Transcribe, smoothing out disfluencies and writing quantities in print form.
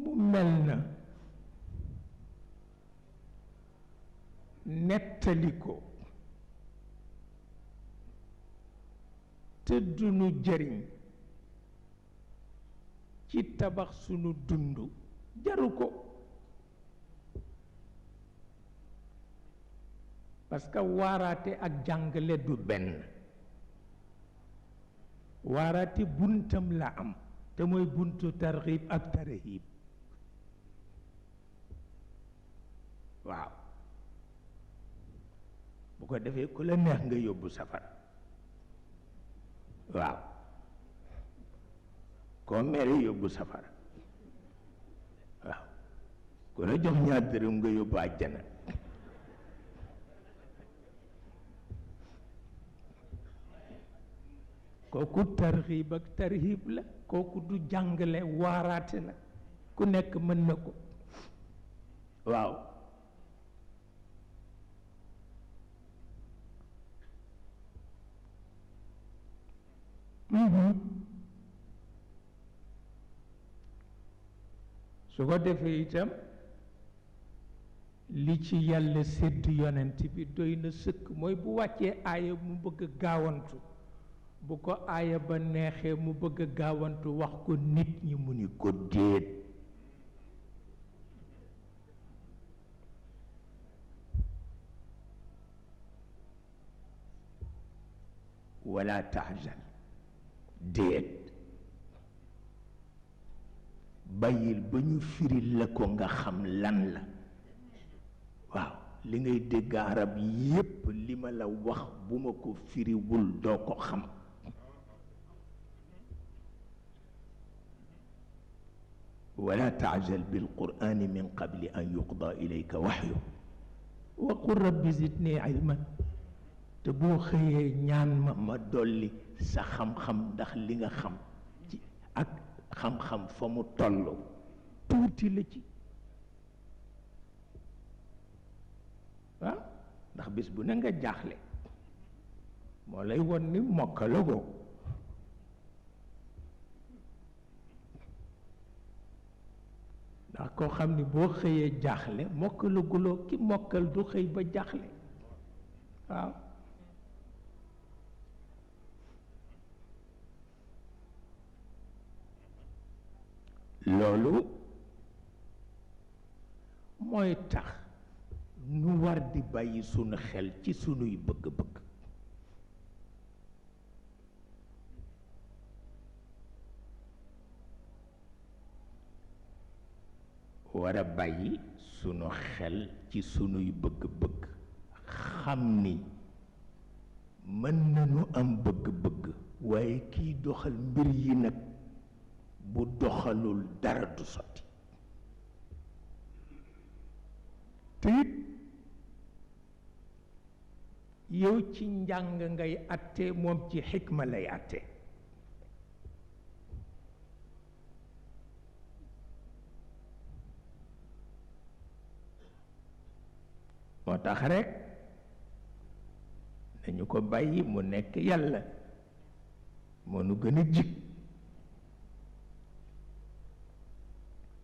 mu mel na nettali ko te dunu jëriñ ci tabax sunu dund jaru ko parce que waaraate ak jàngale du benn waaraate buntam la am te mooy buntu targhib ak tarhib waaw bu ko defee ku la neex nga yóbbu safara waaw koo mere yóbbu safara waaw ku la jox ñaar dërëm nga yóbbu àjjana kooku targhib ak tarhib la kooku du jàngale waaraate la ku nekk mën na ko waaw su ko defee itam li ci yàlla sédd yonent bi doy na sëkk mooy bu wàccee aaya mu bëgg a gaawantu bu ko aaya ba neexee mu bëgg a gaawantu wax ko nit ñi mu ni ko déet wala taajal déet bàyyil ba ñu firil la ko nga xam lan la waaw li ngay dégg arab yépp li ma la wax bu ma ko firiwul doo ko xam wala taajal bil qur'ani min qabli an yuqda ilayka waxyu wa qul rabbi zidni ilman te boo xëyee ñaan ma dolli sa xam-xam ndax li nga xam ci ak xam-xam fa mu toll tuuti la ci ah ndax bis bu ne nga jaaxle moo lay won ni mokkalagoo ndax koo xam ni boo xëyee jaaxle mokkalaguloo ki mokkal du xëy ba jaaxle waaw loolu mooy tax nu war di bàyyi sunu xel ci sunuy bëgg-bëgg war a bàyyi sunu xel ci sunuy bëgg-bëgg xam ni mën nañu am bëgg-bëgg waaye kiy doxal mbir yi nag bu doxalul dara du sotti te it yow ci njàng ngay atte moom ci xikma lay atte moo tax rekk nañu ko bàyyi mu nekk yàlla moo nu gën a jig